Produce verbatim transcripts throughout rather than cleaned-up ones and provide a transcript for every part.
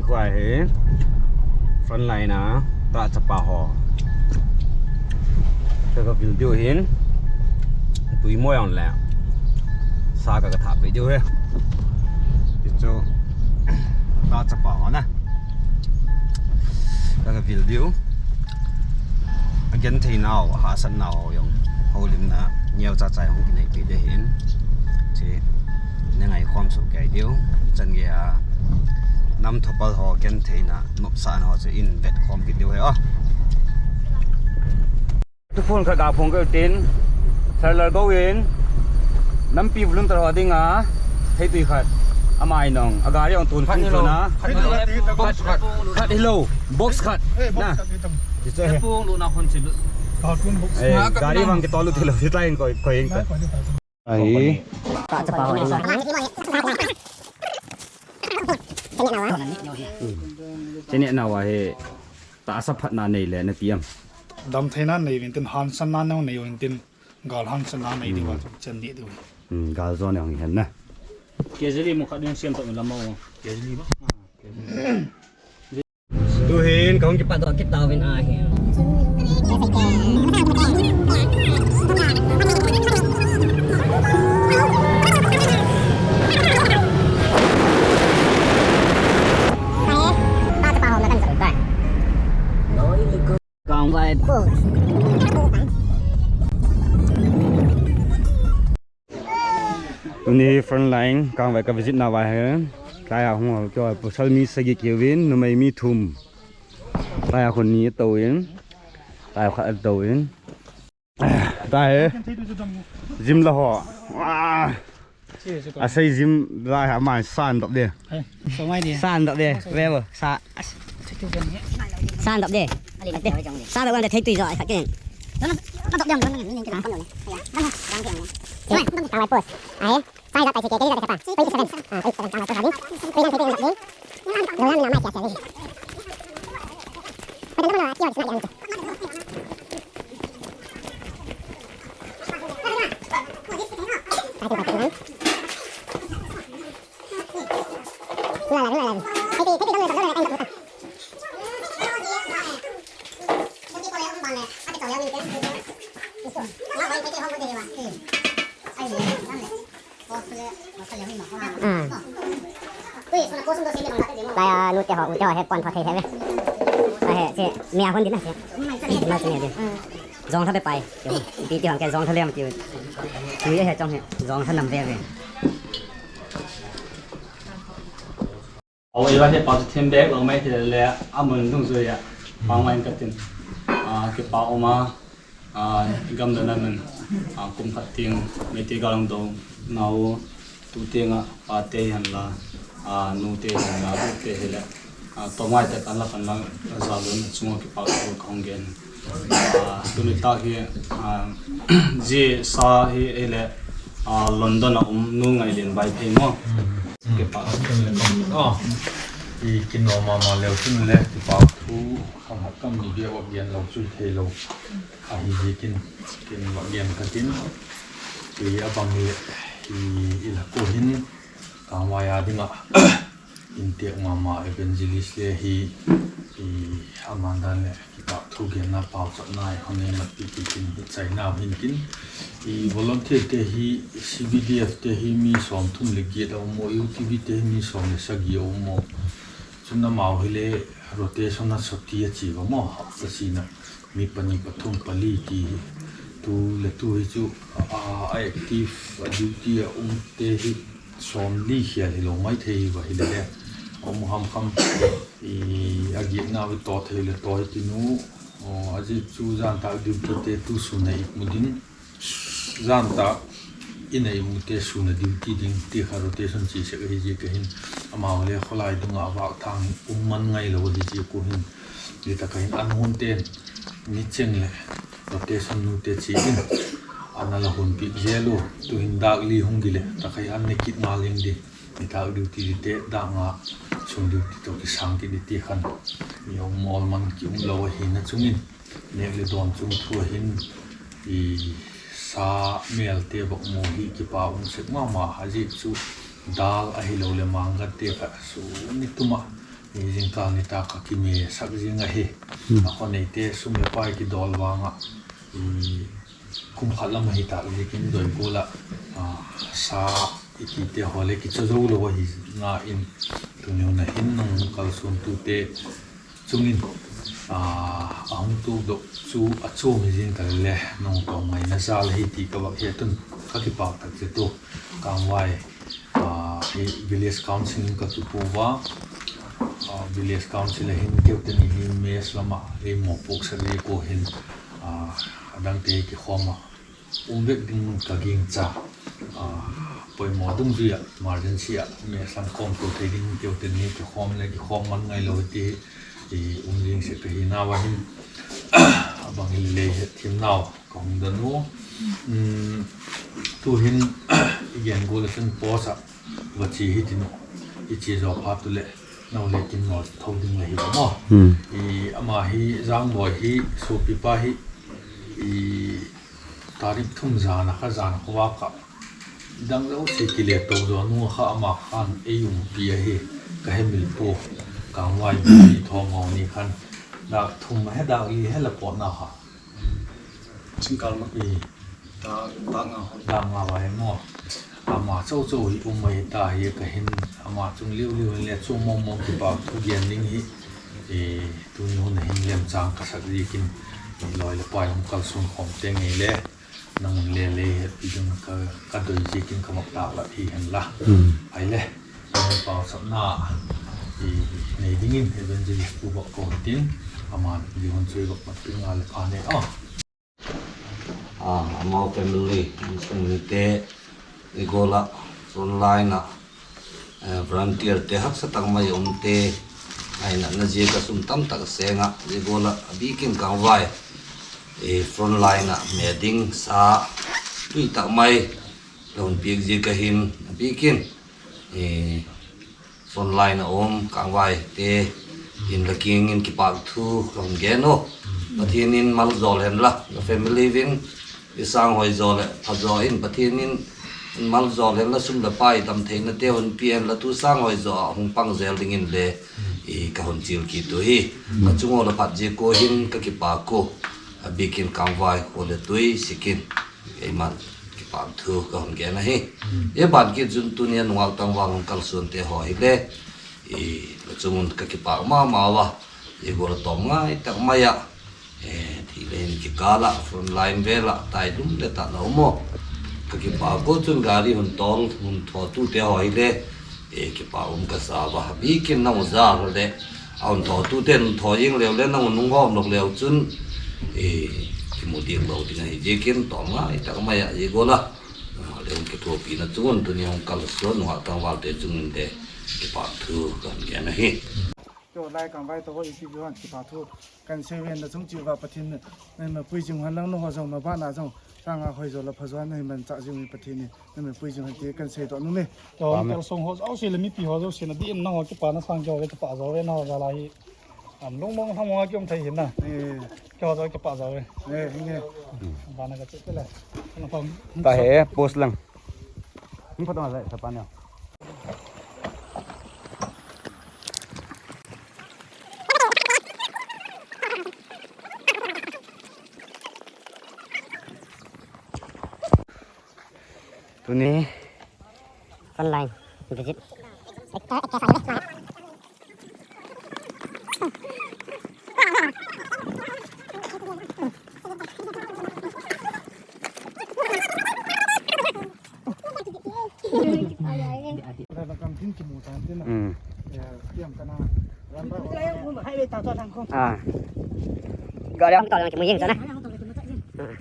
Tua hi frontline a tahchapa ho. Ka, ka vil diu hin. Tui mo jong le. Sa ka, ka thah pe diu hi. Ti chu tahchapa ho na. Ka, ka vil diu. Agenthei nau, hahsat nau jong. Houlimna, neo cha cha hung kinei pe de hin. Chi, na ngai khom su kai diu. Chan ge a. Nam thopal ho gentheina, nopsahna ho chu in vet khom kit diu hi a. Tuphone khat ga phong keu tin, Sir Lalgou in, nampi volunteer ho dinga, theitui khat, ama in ong, a gari ong tun khat phung hilou, chuna. Khat hilou, box khat. Khat hilou, box khat. Eh, box khat hi tam. Ti chu he. Phone lu na khon chi lu. Carton box. Eh, gari bang ke tolu thilo, ti tlai koi, koi ing ta. Ahi. Tahchapa ho ding a. Chene nawa he tahsa phatna nei le nati am. Damtheina nei uvin tin, hahsatna nei uvin tin, gal hahsatna nei diu va, chan nei diu. Hmm, gal jo nei hong hen na. Kejali mo khat ding siam to la mo. Kejali ba? Tuhin, kahung kipat doh kit tauvin ahi. Kangvai. Tuni frontline, Kangvai ka visit nauva hi. Tlai a hung ho keu, pasal mi sagi keu vin, numei mi thum. Tlai a khun ni atouvin. Tlai a khat atouvin. Tlai hi. Gym la ho. Ah. Asei gym la hi ama san dap de. San dap de. Ve bo. Sa. San dap de. San dap de. Thei tui jo. Khat ken. Kangvai post. Ahi. Five lakh five K, K D lakh pa. Twenty seven. Ah, twenty seven. Tama ko sabi. Twenty seven. Lo lang naman siya siya. Pwede naman na siya siya yan. Pati pati lang. Lula lula lula. Ay, ay, ay, ay, ay, ay. Ah. Tlai a nu te ho, u te ho he pon tho thei he ve. Ahe, che, mi a hon din na che. Ma che ne din. Jong tha be pai. Ipi ti hon ke jong tha lem ti. Tui he chong he, jong tha nam ve ve. Au, i la he pa chu them bek lo mai thei le, a mun dung chu ya. Pa mai ka tin. A, kipa um a, a, i gam dan a min. A, kum khat ting, Meitei gal hung do nau, tu ting a, pa te han la, a, nu te han la, bu te he le. A, to mai te kan la kan la, za lun, chung a kipa ko ka hung gen. Ah, tuni tak hi, ah, ji sa hi ei le, ah, London a um nu Ngailin Vaiphei mo. Mm. Kipa. Ah, i kin nom mama leu chun le, kipa thu, kham hat kam ni bia wa gen lo chu thei lo. Ahi ji kin, kin wa gen ka tin. I abang hi, i, i la ko hin, Kangvai a dinga, in tek mama evangelist le hi, i, aman dan le, kipa thu genna pau chatna i hon nei mat pi ki kin hi chaina hin kin. I volunteer te hi, C B D F te hi mi som thum le giet a um mo, U T V te hi mi som le sagi a um mo. Chun amau hi le rotation a soti a chi va mo, hapta sina. Mi pani pathum pali ti hi. Tu le tu hi chu, a, a active, a duty a um te hi som li khel hi lo mai thei hi va hi le le. A um ham kham, i, a gietna ve to thei le to hi ti nu. O, a ji chu jan tak duty te tu sun a i mu ding. Jan tak in a i mu te sun a duty ding ti kha rotation chi sek hi ji ka hin. Amau le kholai dunga vak thang um man ngai lo hi ji ko hin. Ni ta ka hin an hun ten. Ni cheng le. Rotation nu te chi in. Ana la hun pi je lo. Tu hin dak li hung gi le. Ta ka hin an ne kit ma leng di. Ni tak duty di te dak nga. Sun duty to ki sang ki di ti khan. Ni um mol man ki um lo hi na chung in. Nek le don chung thu a hin i sa mel te bak mu hi kipa um sek mama a ji chu dal a hi lo le mangga te kha su ni tuma Hi jingkah ni ta ka kime sak jing ahi. Hmm. A khonei te sum le pai kidol vanga, i, kum khat lam ahi ta, i kin doi kula, a, sa i ti te ho le kicha zo lo ahi nga in tuni na hin nang kalson tu te chungin, a, a hung tu dok chu a chu mi jing ta le nang ko mai na zal hi ti ka bak he tun ka kipak tak che tu kang vai. Ah, hi Village Council in ka kipu va, ah, Village Council a hin keu teni hi mess lama, hi mo puk sa li ko hin, ah, adang te kikhom a, um bek ding ka ging cha, ah, poimo dungjuia, emergency a, mess lam khom to thei ding keu teni kikhom le kikhom man ngai lo ti, i um jing se ka hi na va hin, abang in le he thim nau. Ka hung dan u. Um, tu hin, i gen go le chun post a va chi hi tin u. I chi zo phat u le, nau le kin nol tho ding le hi lo mo. Hmm. I ama hi, Jangboi hi, sopi pa hi, i tarik thum jan a kha jan khovah kha. Dang zo si kile to zo nu kha ama khan ei umpi ahi, ka he mil pu. Kangvai mi thom ho ni khan. Dak thum he dak li he la pot na kha. Chingkal ma. I. Ta, ta nga ho. Ta nga vai mo. Ama chou chou hi um mai ta hi ka hin ama chung liu liu le chung mong mong kipa thu gen ding hi. E, tuni hun hin lem chang ka sak ji kin. I loi le pai hung kalson khom te ngei le. Nang le le hi ding ka, ka doi ji kin ka mak ta la hi hen la. Hmm. Ai le. Pau sapna, i, nei dingin evangelist pu bak ko tin, aman, di hon chui bak mat pil nga le pha ne, oh. Ah, amau family, insung ni te, i gola, front line a, eh, volunteer te haksa tak mai um te, ai na, na jia ka sum tam tak senga, i gola, a bikin kangvai, eh, front line a, me ding sa, tui tak mai, la hun piak ji ka hin, a bikin, eh, front line a um, kangvai te, in la kiang in kipak thu, ka hung gen o. Pathian in mal jol hen la, la family vin, i sang hoi jo le, pha jo in, Pathian in, in mal jol hen la, sum le pai tam theina te, hun pi hen la, tu sang hoi jo a, hung pang jel ding in le, i ka hun chil kit u hi. Ka chung o la phat ji ko hin, ka kipak u, a bikin kangvai, ko le tui, sikin. Keiman kipak thu ka hung gen ahi. Hmm. E ban kit jun tunia nungak tangval hung kalson te ho hi le. I la chungun ka kipak mama uva. I gola tom ngai tak mai a. E, thi le hin kikal a, front line vel a, tai lum le ta na um o. Ka kipak u chun gari hun tol, hun tho tu te ho hi le. E, kipa um ka sa uva. Bikin nang u ja le. A hun tho tu ten tho jing leu le nang u nung gom lok leu chun. E, kimu ding lo ding ahi jikin tom ngai tak mai a i gola. A, le hung kithopi na chun tunia hung kalson nungak tangval te chungin te kipak thu ka hung gen ahi. Kei lai kangvai to ho i pi juan kipak thu. Kan sei ven na chung chi uva Pathian na, na, na pui jing hon lang na ho jong na ba na jong, sanga hoi jo la pha jo na hi man cha jing mi Pathian ni, na, na pui jing hon ti kan sei to nu ni. Amen. Kei song ho jo sei le mipi ho jo sei na di in na ho kipa na sang jo ve kipa jo ve na ho ja la hi. Am lung mong ham mong ki um thei hin na. Eh. Kei ho jo kipa jo ve. Eh, hin eh. Ba na ka che le. Na pam. Ta he, post lang. Hung phat ma jai, sa pa ne. Tuni. Frontline visit. Hmm. Ah. Gari ang tawag ang kimu yeng sana. Ah.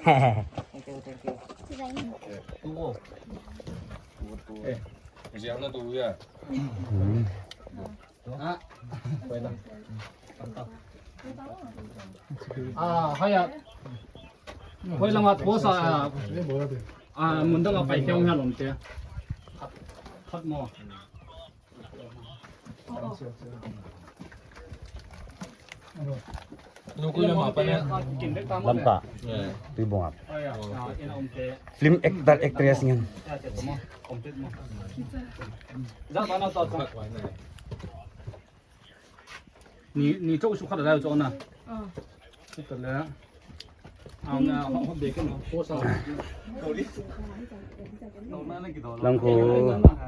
Thank you, thank you. Eh, siapa tu ya? Hmm. Ah, haya. Hoi lama thosa, ah, mundang a pai keu nga lom te. Khat, khat mo. Lamka. Tuibong a. Film actor, actress ngen. Ni, ni chou su khat a lai chou na. Khat a lai. Lamkhu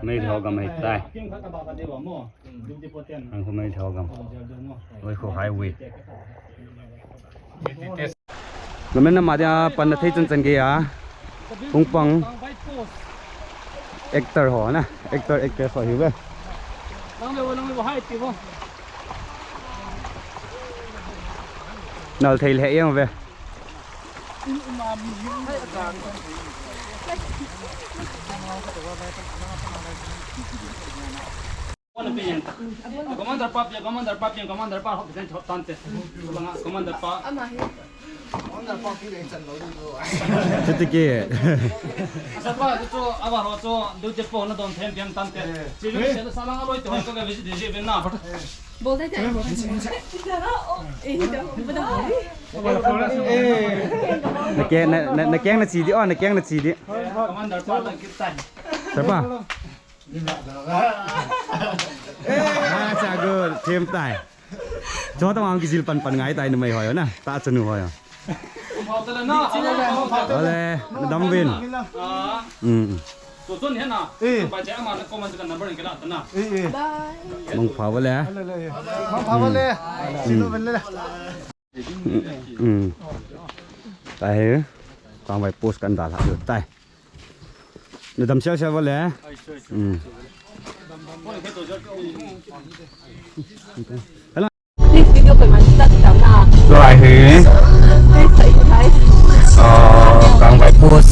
meilhou gam ahitai. Lamkhu meilhou gam. Oi, khu highway. Namen nama dia pan na thei chan chan gei a. Hung pang. Actor ho na. Actor, actress ho hi ve. Nal thei lheh jeng ve. Commander pa, commander pa, commander pa, hop, hop, tante. Commander pa. Ama hi. Commander pa, pi le chan lo du. Chuti ke. Asa pa, chu, aba ho chu, du che po na don them them tante. Chi lu se sa lang a loi to ko ka visit de je ben na. Bol dai dai. Eh, da. Na keng na, na, na keng na chi di, oh, na keng na chi di. Commander pa, na kit tai. Sir pa. Ah, cha good. Them tai. Cho ta mang kijil pan pan ngai tai numei hoi na. Ta chanu hoi. Ole, na dam vin. Mm. Mangpha vale. Mangpha vale. Sinu vale. Mm. Tai he. Kangvai post kan dal ha tai. Na dam sial sial vale. Mm. Hello. Please video koi man ta ta na. Right here. Please, please, please. Uh, Kangvai post.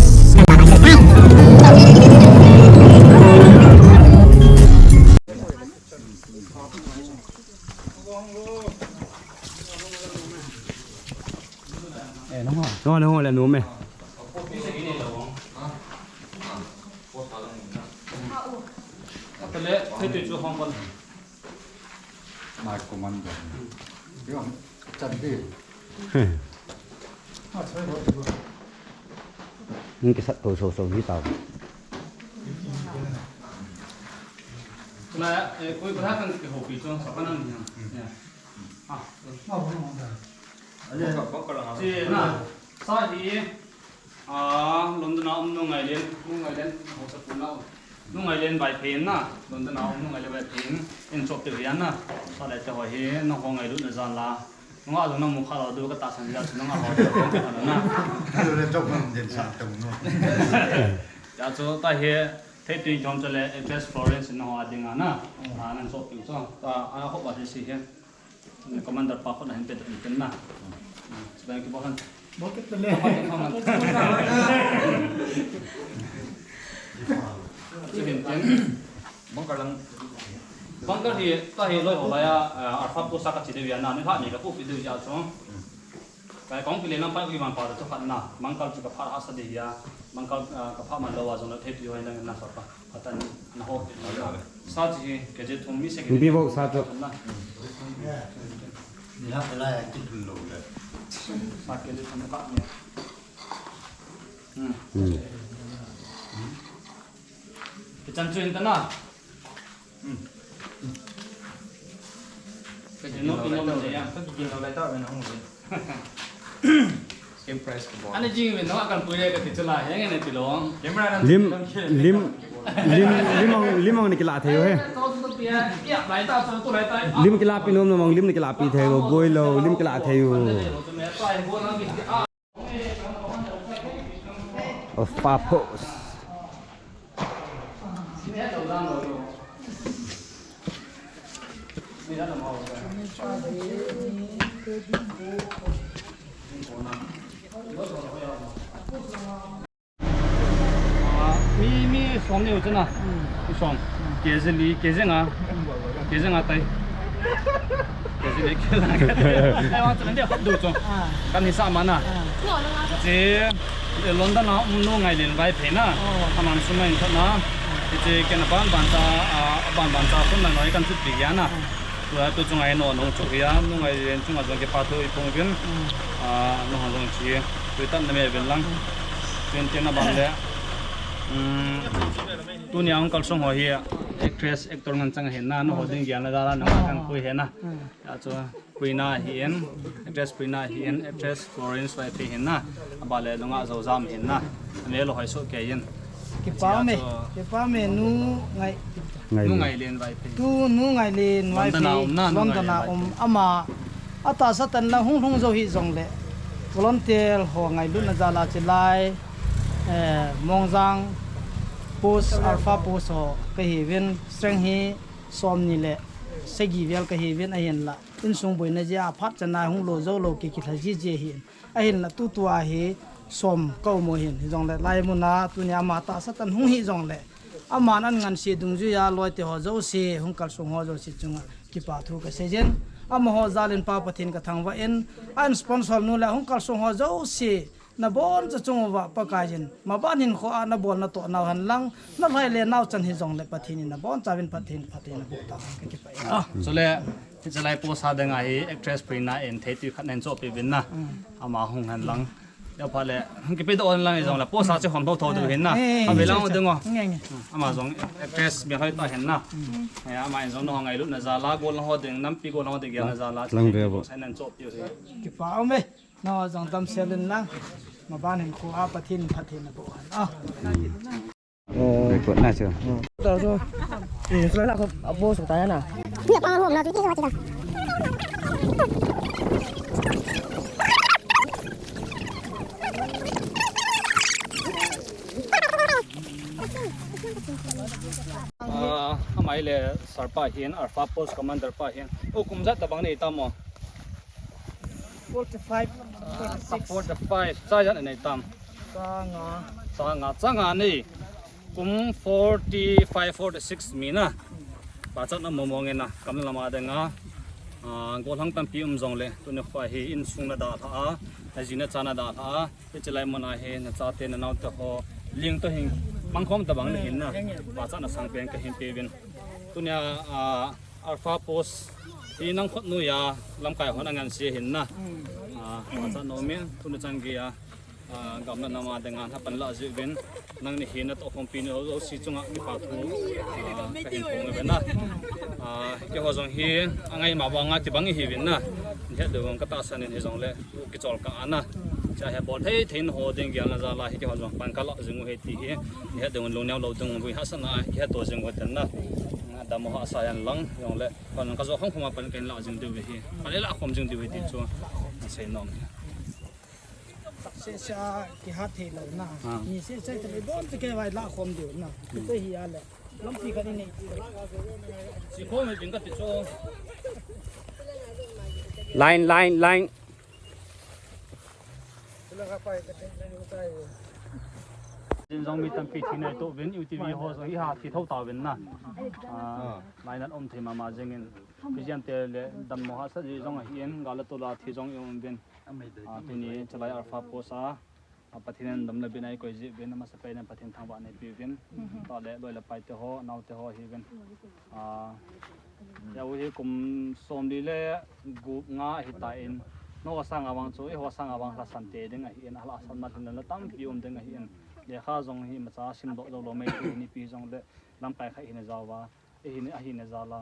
No, no, le no me. My commander. Yo, chan di. Hung kisat to so so hi tau. Na, eh, koi bra kan ke ho pi chong sa pa nang ni. Ya. Ah, si na, sa hi, ah, London a um Nu Ngailen, Nu Ngailen, ho sa pu na. Nu Ngailen Vaiphei na, London a um Nu Ngailen Vaiphei, in chop te hi na, sa le te ho hi, na ho ngailut na jan la. Nunga jong namu kha lou diu katahsan jeh a chu nunga ho diu kathana. Alu le chok man den sa tong no. Ya chu ta hi, thei tuin chom chale, actress Florence na ho a dinga na. A nan so piu chu. Ta a ho ba si si hi. Commander pa khut na hin pe ding tin na. Chu dang ki bo han. Bo ke le. Chu hin tin. Bunker lang. Bunker hi, ta hi loi ho lai a, ah, Alpha post a ka chi diu ya na, ni lha ni ka pu pi diu ya chu. Ka kong pi le lam pa ki man pa chu khat na, bunker chu ka pha hahsa diu ya, bunker, ah, ka pha man lou a jong le thei pi hoi na na sa pa, ka ta ni na ho. Sa chi hi, ke je thum mi se ke. Bi bo sa chu. Na. Ni ha la ya ki thum lou le. Sa ke je thum ka ni. Hmm. Hmm. Kichan chu hin ta na. Hmm. Kichan no pin no man ya. Kichan no lai ta na hung le. Same price ko. Ani jing ve no akan pui le ka ti chu la, he nge ne ti lo. Camera na lim, lim, lim, lim ang, lim ang ni kila thei ho he. To tu tu pia, ya, lai ta, to tu lai ta. Lim kila pi nom na mang, lim ni kila pi thei ho, boi lou, lim kila thei ho. Of Papos. Mi, mi som ni u chuna. Mi som. K G li, K G nga. K G nga tai. K G li, K G nga. Ai, wa chuna de hop du chu. Kan hi sa ma na. Che, London a um Nu Ngailen Vaiphei na. Aman sum in thot na. Che, ken a ban ban ta, a, Ban ban cha khun na noi kan thut pi ya na. Tua tu chunga ino nong chu ya, nung ai yen chunga jong kipa thu i phong vin. Ah, nong hong jong chi. Tu tan na me vin lang. Tun tin na ban le. Hmm. Tunia hung kalsong ho hi actress, actor ngen chang hin na, nangho ding gel na jal a nang kan pui hin na. Ya chu Puina hi in, actress Puina hi in, actress Florence Vaiphei hin na, abale nunga Zojam hin na, amel hoi so ke in. Kipa me, kipa me nu ngai. Nu Ngailen Vaiphei. Tu nu Ngailen Vaiphei. London a um na, nu London a Ngailen um Vaiphei. Ama. Atahsa tan la hung hung jo hi jong le. Volunteer ho ngailutna jal a chilai. Eh, Mongjang post, Alpha post ho kahi vin, strength hi som ni le sagi vel kahi vin ahin la. Insung boina jeh a phat chan a hung lo jou lou ki kilha ji ji ahin. Ahin la tutua hi som ka um u hin, hi jong le lai mun a tunia ama tahsa tan hung hi jong le. Aman an ngan se dungjui a loi te ho jouse, hung kalsong ho jouse chunga kipa thu ka sei jin. Amaho jal in Pa Pathen ka thangvah in, an sponsor nu le hung kalsong ho jouse, na boncha chung uva Pakai in, maban hinkho a na bol na toh nau hen lang, na lhai le nau chan hi jong le Pathen in na boncha vin Pathen, Pathen na boh ta hen ka kipah e. Ah, chule, hiche lai post a ding a hi actress Prina in thei tui khat nen chohpeh uvin na. Mm. Ama hung hen lang. Ya pha le, hung kipe doh hen lang hi jong le, post a che hom tho tho diu hin na. Eh, eh, ama jong actress mi hoi ta hin na. Mm. Ya, ama in jong na ngailut na jal a, gol na ho ding, nampi gol na ho ding, gel na jal a. Lang ve bo. Sai nen chohpeh u hi. Kipa um e. Nangho jong damsel in lang, maban hinkho a Pathen in phatthei naboh hen. Ah. Record na chu. Ta chu. Hmm, sila la ko, abo sa ta na. Ah, amai le sir pa hin, Alpha Post Commander pa hin. O, kum ijat tabang nei tam o? Forty-five, ah, forty-six. Forty-five. Cha ijat nei tam? Cha nga. Cha nga, cha nga nei. Kum forty-five, forty-six mi na. Pachatna mong mong e na. Kam lama ding a. Ah, gollhang tampi um jong le. Tuni kho hi insung na dalha a. Ajina chana dalha a. Hiche lai mun a hi na chate na naote ho, ling toh hin, mang khom tabang le hin na, pachatna sangpen kahin pe uvin. Tunia, ah, Alpha Post hi nang khut noiya lamkai hon angan se hin na. Ah, pachatna um in, tuni chan geiya, ah, gamla nam a ding a na pan lah jiuvin. Nangni hi na tohkhompi ni ho jouse chunga kipa thu, ah, kahin phong uvin na. Ah, keiho jong hi angai ma banga kibang ihi uvin na. Nihet diu ka tahsan in hi jong le. Kichol kah a na. Cha hi bol thei thei na ho ding gel na jal a hi keiho jong pan ka lah jing u hi ti hi. Nihet diu lungneo lou ding u hi hahsatna a kihet to jing u hi ten na. Dam u hahsa hen lang jong le. Pan ka jo khom khom a pan kahin lah jing diu hi. Pan i lah khom jing diu hi ti chu. Sei nom. Seh seh a kihat thei lou na. Ah. Ni seh seh te le don te ke vai lah khom diu na. Te hi a le. Lampi khat i nei. Si khom hi ding ka ti chu. Line, line, line. Tin jong mi tampi thi nai toh uvin, U T V ho jong i ha thi tho tauvin na. Ah, lainat um thei mama jing in. Pijian te le dam mo hahsa ji jong ahi in, gal le tol a thi jong i um uvin. Ah, tuni chalai Alpha Post a, ah, Pathen in dam le bina i koi ji uvin, amasapen in Pathen thangvah nei pe uvin. Mhm. Tah le loi le pai te ho, nao te ho ahi uvin. Ah, ya u hi kum som li le gup nga ahi tan, nangho sanga vang chu, eiho sanga vang lhasan te ding ahi in, alhasam na lhinna tampi um ding ahi in. Lekha jong hi imacha sim doh jou lou mai te nipi jong le lamkai khat hi na jao va, ahi na, ahi na jal a,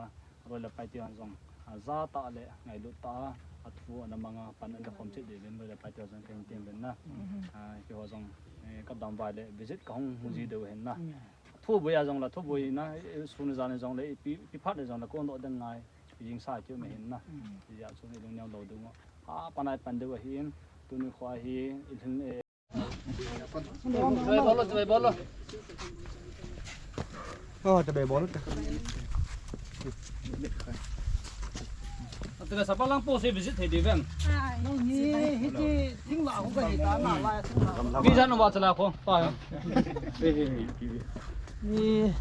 loi le pai te hon jong, ah, ja tah le ngailut tah a, athu ana mang a, pan ana khom chet diuvin, loi le pai te ho jong kahin tem uvin na. Mhm. Ah, keiho jong, eh, ka dam vai le visit ka hung hung ji diu hin na. Mm. Thuboi a jong la, thuboi na, eh, sun jan jong le, ipi, ipi phat jong la, kon doh ding ngai, jingsa keu me hin na. Mm. Ijeh chu ni lungneo lou ding u. Ah, pan ai pan diu ahi in, tuni kho hi, i lhin, eh. Bolo, bolo. Oh, tabe bolo ta. Atu ka sapa lang post hi visit thei diu vem? Nang hi, hi ki thing la ko ka hi ta na la thing la. Mi jan u ba chala ko. Pa. Mi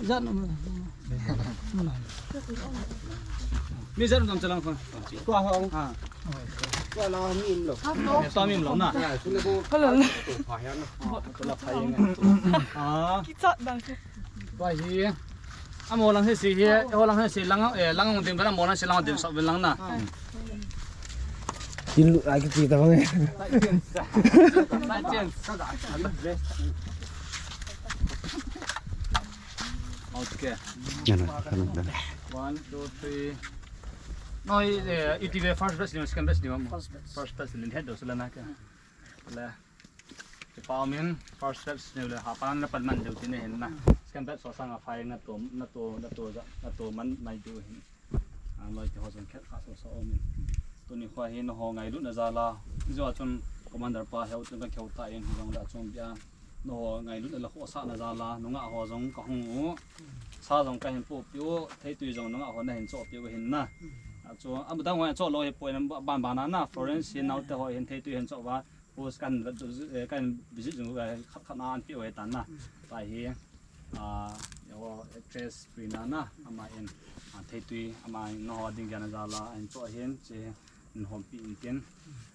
jan u. Mi jan u dam chala ko. Tua ho. Ha. Tua la mi um lou. Tua mi um lou na. Hello. Tua hi. Kichat dang. Tua hi. Amo lang hi si hi, ho lang hi si lang, eh, lang ding bana mo lang si lang ding sok bin lang na. Tin lu ai ki ti ta bang. Okay. Yan na, yan na. One, two, three. No, eh, iti ve first batch ni, second batch ni mo. First batch. First batch ni head do sila na ka. La. Kipa umin first batch ni le ha pa na pan man deu ti ne hin na. Second batch so sanga fai na to, na to, na to ja, na to man mai deu hin. Ang loi ti ho jong khet kha so so umin. Tuni kho hin ho ngailutna jal a. Jua chun commander pa heu chun ka kheu ta in jong la chun bia. No ngailutna la kho sa na jal a, nungah ho jong ka hung u. Sa jong ka hin po piu, theitui jong nungah ho na hin cho piu hin na. A chu, a dang ho cho lo hi poi na ban ban na, Florence hin nau te ho hin theitui hin cho va. Post kan, eh, kan visit jong, eh, khat khat na an piu he tan na. Ta hi, a, yo actress Prina na, ama in, a, theitui, ama in no ho ding jana jal a, an cho hin, che, in hom pi in tin.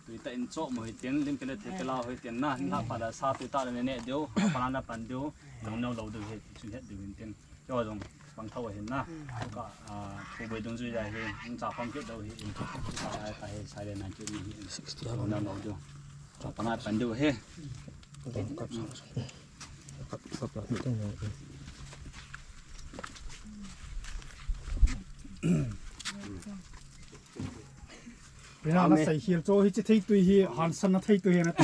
Tui ta in cho mo hi tin, lim kele the kela ho hi tin na, na pa da sa tui ta le ne deu, pa na pan deu, nong nong lo deu he, chun he deu in tin. Yo jong pang thau hin na. Ka, a, thu boi dung jui ja hi, in cha khom kit deu hi, in ka, ka hi silent na kit ni hi, in sixty nong nong lo deu. Cha pa na pan deu he. Rina na sai hial cho hi chi theitui hi, hansan na theitui hi na ti.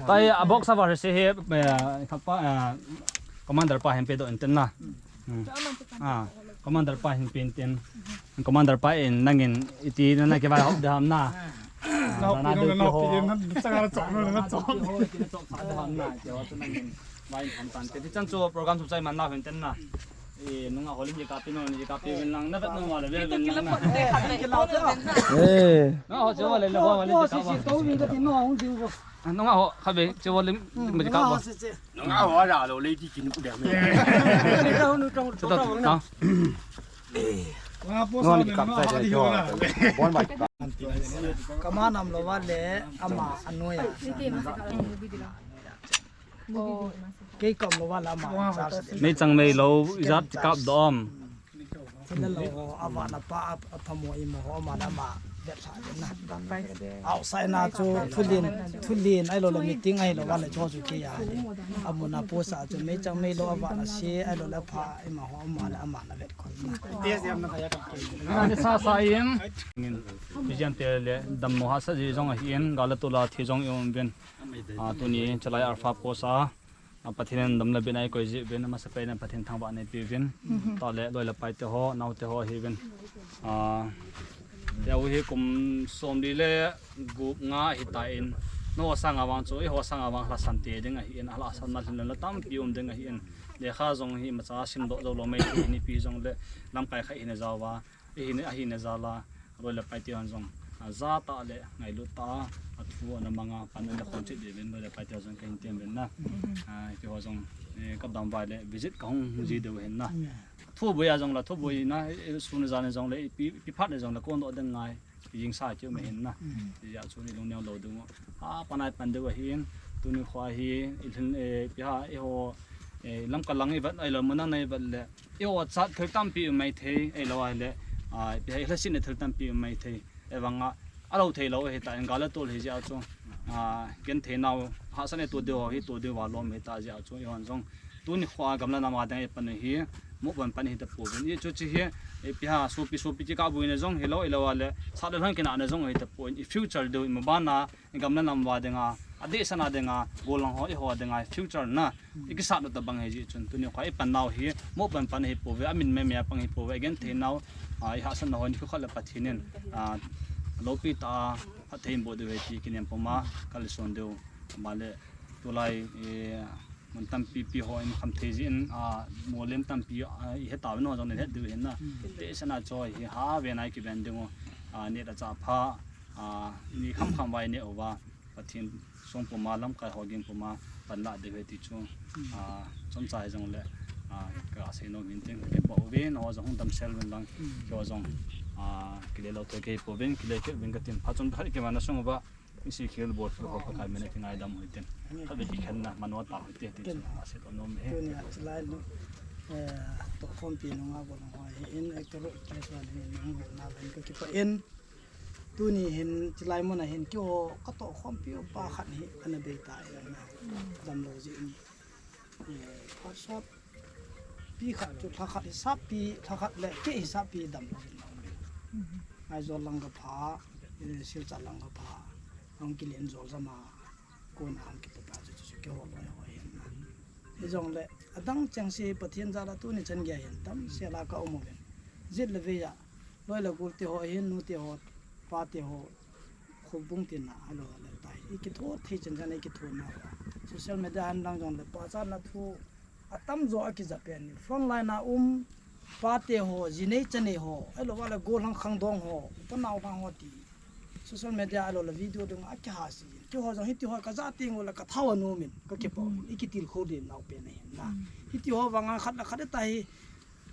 Tai a box a var se hi, eh, khat pa, eh, commander pa hin pe do in tin na. Hmm. Ah, commander pa hin pe in tin. Commander pa in nangin iti na na ke vai hop da ham na. Na hop na na hop na changa chok na na chok. Hop na ke hop nangin vai ham tan. Te chan chu program chu chai man la hin tin na. E, nunga holim je kapi no, je kapi vin lang, na vet no wala, vet vin lang na. Eh. Nunga ho je wala, le wala, je ka wa. Nunga ho, khabe, je wala, je ka wa. Nunga ho ja lo, le di kin ku de me. Nunga po sa ni kap sa je jo. Bon ba. Kama nam lo wale, ama anoya. Kei kom lo wala ama. Mei chang mei lo, ijat ti kap dom. Thil lo ho, avana pa, a, aphamo imo ho, ama le ama vet lha den na. Outside na chu thulin, thulin, ahilou le meeting, ahilou le chu chu kei a le. Amuna post a chu mei chang mei lo, avana se, ahilou le pha, ima ho, ama le ama na vet kon na. Te siam na kaya kam. Na ni sa sa in. Ngin, vision te le, dammo hahsa ji jong ahin, gal le tol a thi jong i um uvin. A, tuni, Chalai Alpha post a. A, Pathen in dam le beina eikoi jeh uvin, amasapen in Pathen thangvahna eipe uvin. Mhm. Tah le loi le pai te ho, nao te ho ahiuvin. A, te u hi kum somli le gup nga ahitan, nangho sanga vang chu, eiho sanga vang lhasan te ding ahin, alhasan na lhinlel tampi um ding ahin. Lekha jong hi imacha simdoh jou lou maithei, nipi jong le lamkai khat hina jal a, ahina, ahina jal a, loi le pai te hon jong, a, ja tah le ngailut tah a, athu ana mang a, pan ana khom chet diuvin, loi le pai te hon jong kahin tem uvin na. A, keiho jong, eh, kadam vai le visit kahung ji diu hin na. Thuboi a jong la, thuboi na, eh, sun jan a jong le, ipi, ipi phat a jong le, kondoh ding ngai, jingsa keu ma hin na. Hijeh chun ilungneo lou diu. A, panai pan diu ahin, tuni kho hi, ilhin, eh, ipi ham, eiho, eh, Lamka lang ivet, ahilou le mun dang na ivet le, eiho chat thil tampi um maithei, ahilou le, a, ipi ham, ilhasetna thil tampi um maithei. Ahivanga, alou thei lou ahitan, gal le tol hijeh chun, a, genthei nau, hahsatna eito diu, hi to diu va lom hita jeh chun, eihon jong, tuni kho a gam le nam a ding ipan u hi, moh ban pan hita pouvin. Hichu chi hi, ipi ham, sopi, sopi kikah boina jong hilou, ahilou le, sat le lhon kinahna jong hita pon, i future diu, i maban a, i gam le nam uva dinga, adeh sanga dinga, gollhang ho, eiho dinga, future na, i kisat u tobang ahi jeh chun, tuni kho a i pan nau hi, moh ban pan ahi pouve, amin mei mei a pang ahi pouve, i genthei nau, a, i hahsatna ho nikho khat le Pathen in, a, loupi tah a, phatthei in boh diu ahi ti kinem puma, kalson diu, ama le, tulai, e, mun tampi pi ho in kham thei jeh in, a, molem tampi, a, i heta uvin ho jong le het diu hin na. Te sana choi hi ha ve nai kiven ding u, a, neh le chah pha, a, ni kham kham vai neh uva. Pathen song puma lamkai ho ging puma panla diu ahi ti chu, a, chomcha hijong le, a, kasei nom in tin, kipa uvin, ho jong hung damsel uvin lang, keiho jong, a, kile lou thei kei pouvin, kile kit uvin katin, phat chom khat kima na sung uva, isi khel bol khel ho Pakai min a kingaidam u hitin, khat ve kikhenna mano ta u hite ti chu, a, sei to nom e. Tuni a chulai lu. Eh, tohkhompi nunga golhang ho hi in, actor actress ho hi in, nung golna hin kakipah in. Tuni hin, chilai muna hin, keiho katohkhompi u pa khat hi, kana bei ta in, damlou jeh in. Eh, phat sot, pi khat chu lha khat hisap pi, lha khat le keh hisap pi damlou jeh in. Aizawl lang kapha, eh, Silchar lang kapha, hung kilen jol jama, kona hung kipupa chu, chu, chu keiho loi ho hin. Hijongle, adang chengse Pathen jal a tuni chan geiya hin tamsel a ka um uvin. Jet le vei a, loi le gol te ho hin, nu te ho, pa te ho, khoubung tin a, ahilou le tai. I kitho thei chan chan a i kitho na. Social media a hin lang jongle, pachatna thu atamjo a kija pen ni. Front line a um, pa te ho, ji nei cha nei ho, ahilou le golhang khangdong ho, upa nao vang ho ti. Social media a lou le video dung a kiha si. Keiho jong hiti ho kaja teng ule kathao anom in, kakipah in, i kitilkhou den nau pen ahin na. Hiti ho vang a khat le khat ta hi,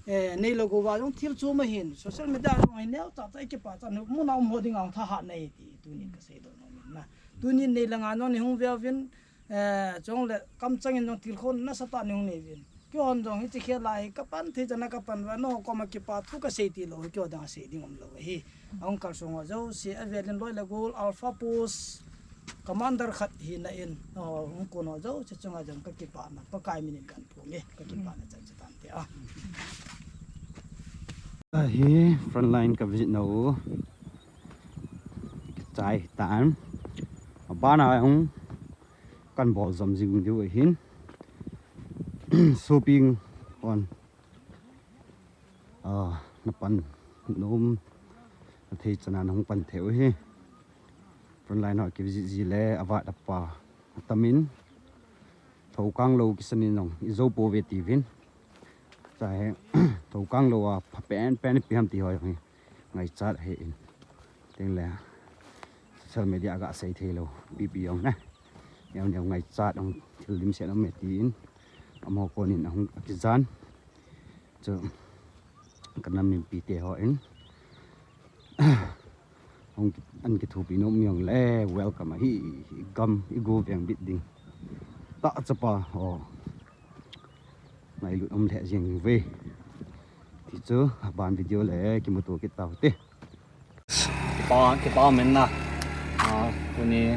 eh, nei le gou va jong thil chu ma hin. Social media jong hi neo cha cha i kipah cha nu, muna um ho ding a thahat nei ti, tuni kasei doh nom in na. Tuni nei le nga jong nei hung veuvin, eh, chule kamchang in jong tilkhou nasa tah nei hung nei uvin. Keihon jong hiche khel a hi kapan thei chan a kapan uva, nangho koma kipa thu kasei tilou hi, keiho dang a sei ding umlou ahi. Ahung kalsong ho jouse, avel in loi le gol, Alpha Post Commander khat hina in, nangho hung kon ho jouse chunga jong kakipana, Pakai min in kahin phong e, kakipana chan chu tante a. Ahi, frontline ka visit nau, kichai tan. Abana hung kan bol jom jing diu ahin. Shopping on. Ah, na pan nom, na thei chan a na hung pan thei u hi. Frontline ho ki visit ji le, ava da pa atamin. Thokang lou kisan in jong i jou pouve tiuvin. Chahe, thokang lou a pha pen pen ipi ham ti ho jong hi ngaichat ahi in. Tin le, social media a ga sei thei lou, ipi ipi jong na. Neo neo ngaichat jong thil dimset um e tin. Amaho kon in ahung kijan. Chu, ka nam mipi te ho in. Hung ki-, an kithopi nom jong le, welcome ahi, i gam, i go veng bit ding. Tah chapa, o. Ngailut um lheh jeng uve. Ti chu, aban video le, kimuto kit tau te. Kipa, kipa um in na. Ah, tuni,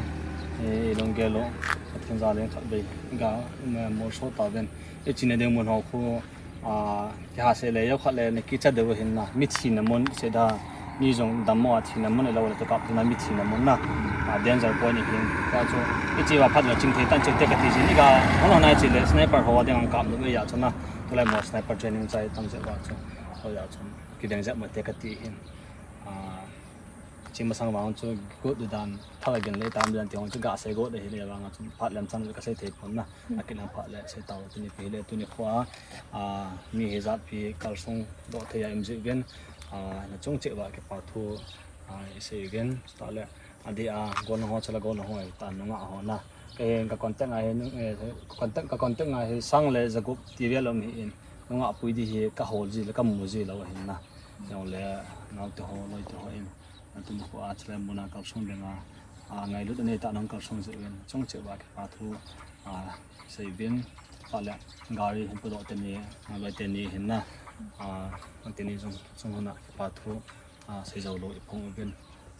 eh, i lunggel u, Pathen jal in khatvei, ga, um, eh, molso tauvin. I chena ding mun ho khu, ah, kihahsel le, jao khat le, na kicha diu ahin na. Mi thina mun, sei da, mi jong dammo a thina mun, ahilou le, tukap tina mi thina mun na. Ah, danger point ahin. Tua chu, i che uva phat le, ching thei tan cheh te kati jin. I ga, hon hon a che le, sniper ho a ding ang kap diu ahi a chu na. Tulai mo sniper training chai tam jeh uva chu. Hoi a chu, kidang jep mo te kati hin. Ah, Ching masang vang chu got dan, thala gen le tam dan ti hong chu ga sei got ahi le vang chu phat lem chan ka sei thei pon na. Akin a phat le sei tau tuni pi le tuni kho a, a, mi hijat pi kalsong doh thei a im jeh uvin, a, na chung cheh uva kipa thu, a, i sei uvin, ta le, a, di a, gol ho chala gol ho, ta nunga ho na. Ka hin ka contact a hi, eh, contact, ka contact a hi sang le jagup ti vel um hi in, nunga pui di hi ka hol ji le ka mu ji lou ahin na. Jong le, nau te ho, loi te ho in. Atun khu a chale muna kalsong ding a, a, ngailut anei ta nang kalsong jeh uvin, chung cheh uva kipa thu, a, sei uvin, ta le gari hin pudoh teni, a, loi teni hin na, a, teni jong, jong hon a kipa thu, a, sei jou lou i phong uvin.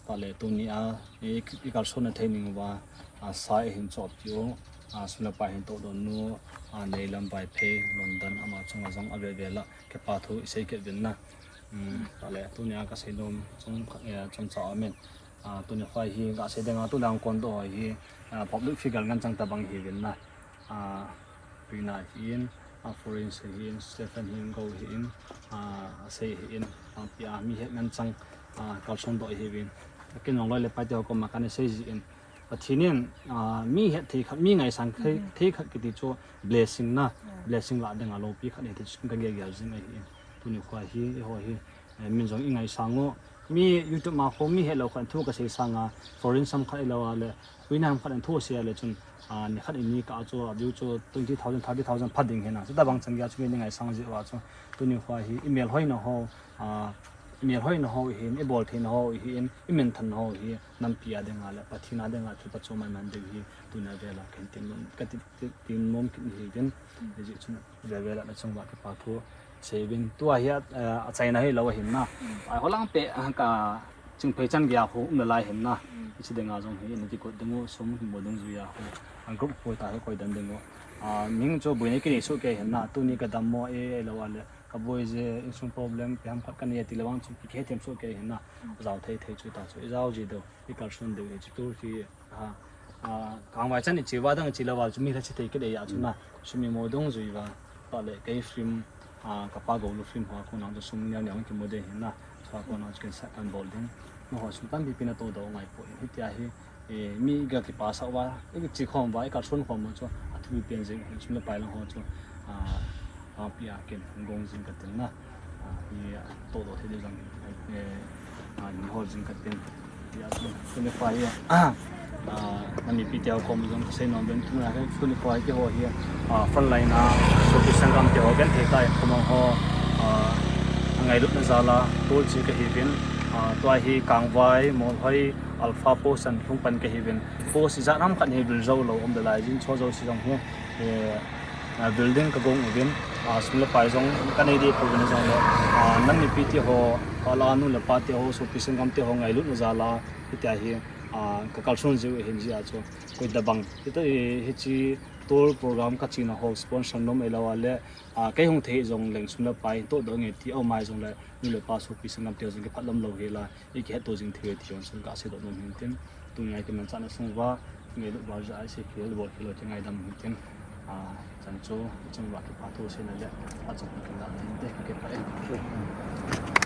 Ta le tuni a, i, i kalsong na thei ning uva, a, sa i hin chop ti u, a, sum le pai hin toh don u, a, Neilam Vaiphei, London, ama chunga jong a ve ve la, kipa thu i sei kit uvin na. Um, ta le, tuni a ka sei nom, chung, eh, chomcha amen. Ah, tuni kho hi, ka sei ding a, tu lang kon doh hi, ah, public figure ngan chang ta bang hi vin na. Ah, Rina hi in, ah, Florence hi in, Stephen hi in, Go hi in, ah, sei hi in, ah, pia mi het ngan chang, ah, kalsong doh hi vin. Kin jong loi le pai te ho koma ka nei sei ji in. Pathen in, ah, mi het thei khat, mi ngaisang thei, thei khat kiti chu blessing na, blessing lah ding a lopi khat ni ti chu ka gel gel jing ahi. Tuni kho hi, eiho hi, eh, min jong i ngaisang u. Mi YouTube ma kho mi het lou khat thu ka sei sang a, foreign sam khat i lou a le, Vietnam khat thu sei a le chun, ah, ni khat ni ka chu a view chu twenty thousand, thirty thousand pha ding hi na. Chuta bang chan gei a chu mi ngaisang jeh uva chu. Tuni kho hi, i mel hoi na ho, ah, Melhoina ho hi, i boltheina ho hi, i minthanna ho hi, nampi a dinga le Pathen a dinga chu pachom mai man ding hi, tuna vela kahin tin nom, ka ti, ti, tin nom kit hi din, hijeh chun vevela na chunga kipa thu seiyuvin. Tua hi a, eh, achaina hilou ahin na. Ai holang pe, ah, ka Chingphei chan gei a khu um nalai hin na. Hiche dinga jong hi na kikoi ding u, sum kimu dungjuia khu. An group khu ta hi koi dan ding u. Ah, ming chu boina kinei soh kei hin na. Tuni ka dammo e, ahilou le ka boi je, insung problem, ipi ham khat kanei e ti le vang chu kihethem soh kei hin na. Jao thei thei chu ta chu. I jao ji diu, i kalson diu, hiche tour hi, ah, ah, kangvai chan i che uva dang i che lou uva chu mi lhachi thei kit e a chu na. Sum imu dungjui uva. Tua le kei film, ah, ka pa Goulu film ho a kona chu sum neo neo kimu ding hin na. Chua kona chu ken sa kan bol ding. Nangho sum tampi pi na todoh ngai poi. Hitia hi, eh, mi ga kipa sah uva, i kiche khom uva, i kalson khom u chu, athupi pen jeng, sum le pai lang ho chu, ah, pangpi a ken gong jing katin na. Ah, i todoh thei ding jong, eh, ah, i hol jing katin. Tia chu, tuni kho hi, ah, ah, na mipi te ho kom jong kasei nom uvin, tuni kho hi, tuni kho hi keiho hi, ah, frontline a, sopi sanggam te ho genthei tah in khomang ho, ah, ngailutna jal a, tolche kahiuvin, ah, tua hi Kangvai, Molhoi, Alpha Post an lhung pan kahiuvin. Post ijat ham khat hi vil jou lou um nalai jin, chua jouse jong hi, eh, ah, building ka gong uvin, ah, sum le pai jong ka nei deh pouvin jong le, ah, na mipi te ho, ah, la nu le pa te ho, sopi sanggam te ho ngailutna jal a, hitia hi, ah, ka kalson jiu ahin jeh a chu, koi tabang. Hitia hi, hiche tour program ka chena ho sponsor nom ahilou le, ah, kei hung thei jong leng sum le pai todoh nge ti aum a jong le, nu le pa sopi sanggam te ho jong kipah lam lou hel a, i kihetto jing thei u ti jong chu ka seidoh nom hin tin. Tunia kimanchahna sung uva, ngailut uva jeh a i sei khel bol khel u ti ngaidam hin tin. Ah, chan chu, chunga kipa thu seina le, achung kin la hin te, kipah e.